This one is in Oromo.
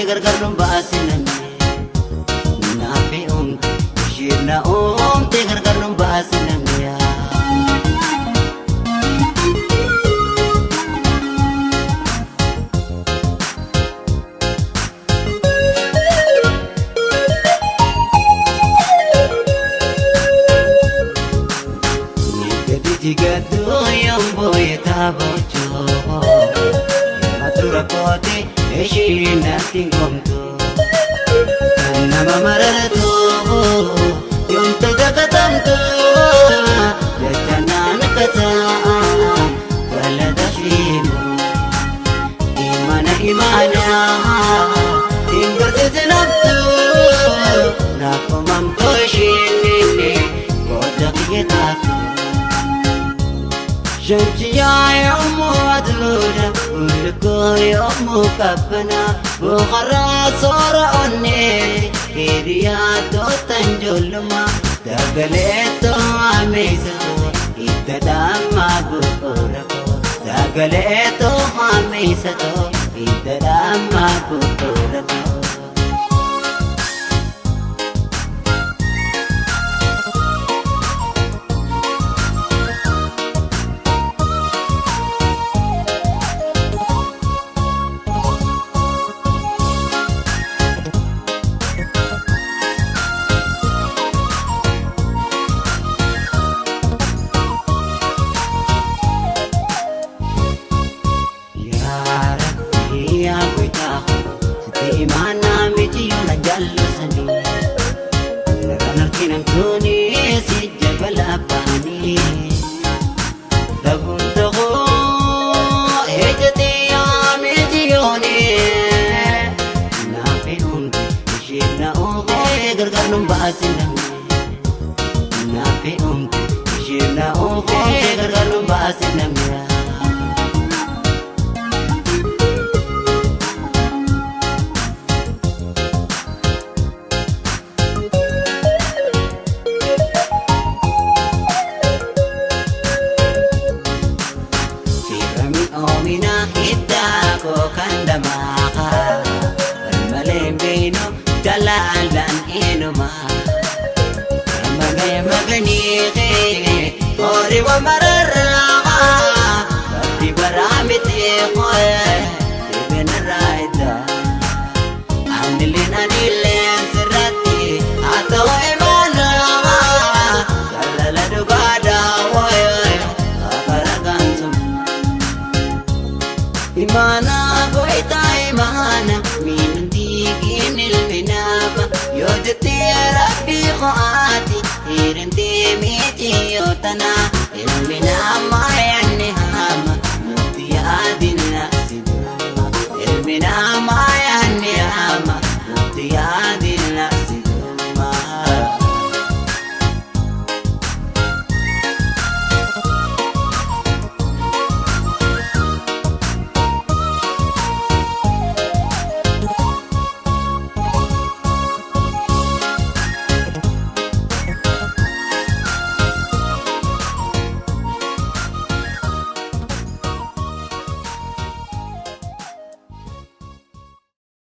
Gargar nun baasiname. Naafi uumte isheen na uumte gargar nun baasiname. Gadi yomboo taaboochoo matura koote isheen natti ngomtu kan nama mararatu yoomta dagatamtu jecha naan kataa galata shiimu imana imana hingarsiisinamtu naafumamtu isheen booda kiyya taatu. Shamsiyaa yommuu adluudha ulkoo yommuu qabbana boqorraa soora onnee hiriyaa tootan ijoollummaa dagaleetoo ameessatoo hidda dhaammaa bu'uura koo dagaleetoo ameessatoo hidda dhaammaa bu'uura koo. Yaa Rabbi yaa goytaa sitti imaanaa miti yoo na jaallasanii Kan arginan kuni si jabala afaanii Dhabuun ta'uu ejjatee yaa miti yooni Naafi uumte isheen na uumte gargar nun baasiname Naafi uumte isheen na uumte gargar nun baasiname. Firami oomina hiddaa koo kan damaa Malee beenu jalaalaan eenyumaa Magee maganii horii wa mararraa Rabbi baraa miti hooyee dhibeen irraa iddaa Anileen anileen sirratti haa ta'u imaanaa Jaalala dhugaadhaa hooyee kaafara gaansumaa. Imaana goytaa imaana miinti ilmi nama yoo jettee rabbii qo'aati hirintee miti yoo tana ilmi namaa.